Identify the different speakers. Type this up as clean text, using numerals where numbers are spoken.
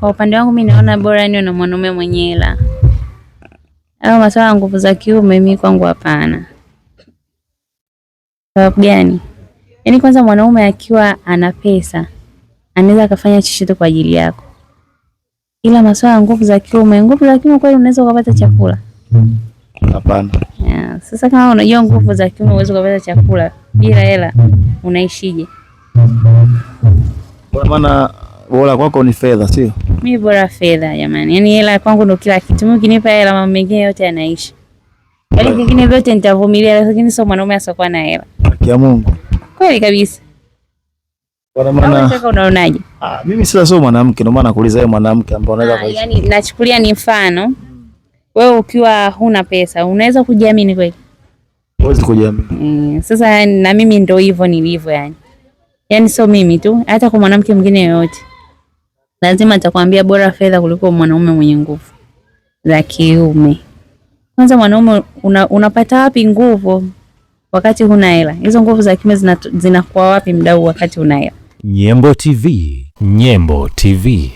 Speaker 1: Kwa upande wangu mi naona bora niwe na mwanaume mwenye hela. Hayo masuala ya nguvu za kiume mi kwangu hapana. Sababu gani? Yaani kwanza mwanaume akiwa ana pesa anaweza akafanya chochote kwa ajili yako, ila masuala ya nguvu za kiume, nguvu za kiume kweli unaweza ukapata chakula?
Speaker 2: Hapana.
Speaker 1: Yeah. Sasa kama unajua nguvu za kiume huwezi ukapata chakula bila hela, unaishije?
Speaker 2: Kwa maana bora kwako ni fedha, sio?
Speaker 1: Mi bora fedha jamani, yaani hela kwangu ndo kila kitu. Mimi ukinipa hela mambo mengine yote yanaisha, yaani vingine vyote nitavumilia, lakini sio mwanaume asiokuwa na hela.
Speaker 2: Haki ya Mungu.
Speaker 1: Kweli kabisa.
Speaker 2: Kwa
Speaker 1: Au
Speaker 2: maana
Speaker 1: Nataka unaonaje?
Speaker 2: ah, mimi sasa sio mwanamke, ndio maana nakuuliza wewe mwanamke ambao unaweza
Speaker 1: Ah,
Speaker 2: kuishi.
Speaker 1: yaani nachukulia ni mfano, wewe ukiwa huna pesa unaweza kujiamini kweli?
Speaker 2: Huwezi kujiamini.
Speaker 1: Sasa na mimi ndo hivyo nilivyo yani. Yaani sio mimi tu, hata kwa mwanamke mwingine yoyote lazima atakwambia bora fedha kuliko mwanaume mwenye nguvu za kiume. Kwanza mwanaume unapata wapi nguvu wakati huna hela? Hizo nguvu za kiume zinakuwa wapi mdau wakati huna hela?
Speaker 3: Nyembo TV, Nyembo TV.